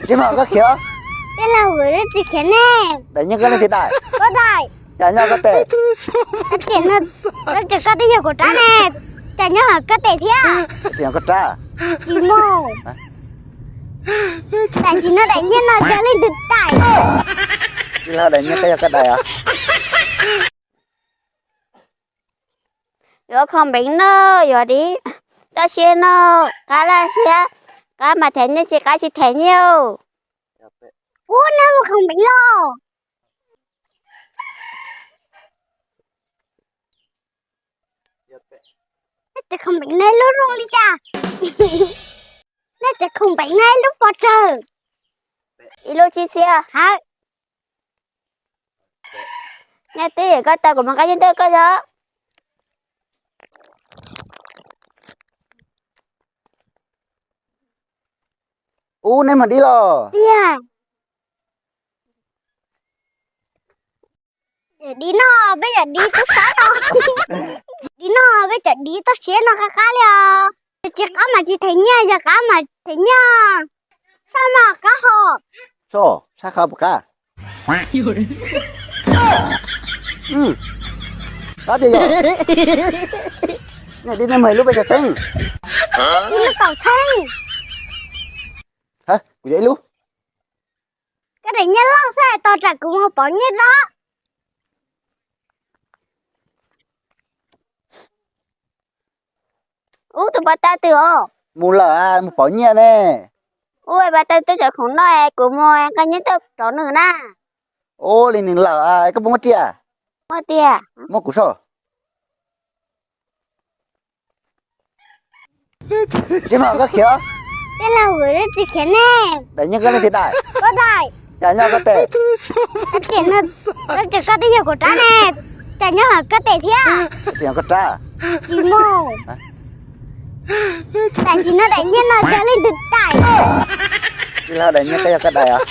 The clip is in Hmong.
Tsis muaj koj khiav. Tej laug vwm tsis khiav ne. Daim nyiaj koj leej twg daim? Koj daim. Cas nyob koj tes? Koj tes no, koj twb yog kuv rab ne. Cas nyob koj tes thiab? Tsis yog koj rab. Tsis muaj. Tam sim no daim nyiaj no yog leej twg daim? Tij laug, daim nyiaj koj yog koj daim os. Yuav khoom npeev no, yuav dib toj siab no, qab laj siab, qab mas them nyiaj tsis qab tsis them nyiaj. Ub, nej mus khoom npeev los? Nej cov khoom npeev nej lub zoo li cas? Nej cov khoom npeev nej lub pov tsawg? Ib lub tsib txhiab. Hawm. Nej twb yam koj tau kuv mus nqa nyiaj rau koj yog. Ub, nej mus dib los? Tiag. Yam dib no, peb yam dib tub sab no. Dib no, peb cov dib toj siab no qab qab li os. Tsis qab mas tsis them nyiaj, yog qab mas them nyiaj. Sab mas qab ho. Sab, sab qab puas qab? Qab tiag yog. Nej dib nej mus ib lub peb txheeb. Ib lub kaum txheeb. Ha, kuv yog ib lub. Koj daim nyiaj loj xwb tos tsam kuv mus pauv nyiaj rau. Ub, tus pas tau twg os? Mus lawm, mus pauv nyiaj ne. Ub, pas tau twb cov khoom no, kuv mus nqa nyiaj rau nws na. Ub, li nws lawm, koj puas muaj riam? Muaj tiag. Muab kuv soj. Tsis muaj koj khiav. Tej laug vwm tsis khiav ne. Daim nyiaj koj leej twg daim? Koj daim. Cas nyob koj tes? Koj tes no, koj twb yog kuv rab ne. Cas nyob koj tes thiab? Tsis yog koj rab. Tsis muaj. Tam sim no daim nyiaj no yog leej twg daim? Tij laug, daim nyiaj koj yog koj daim os.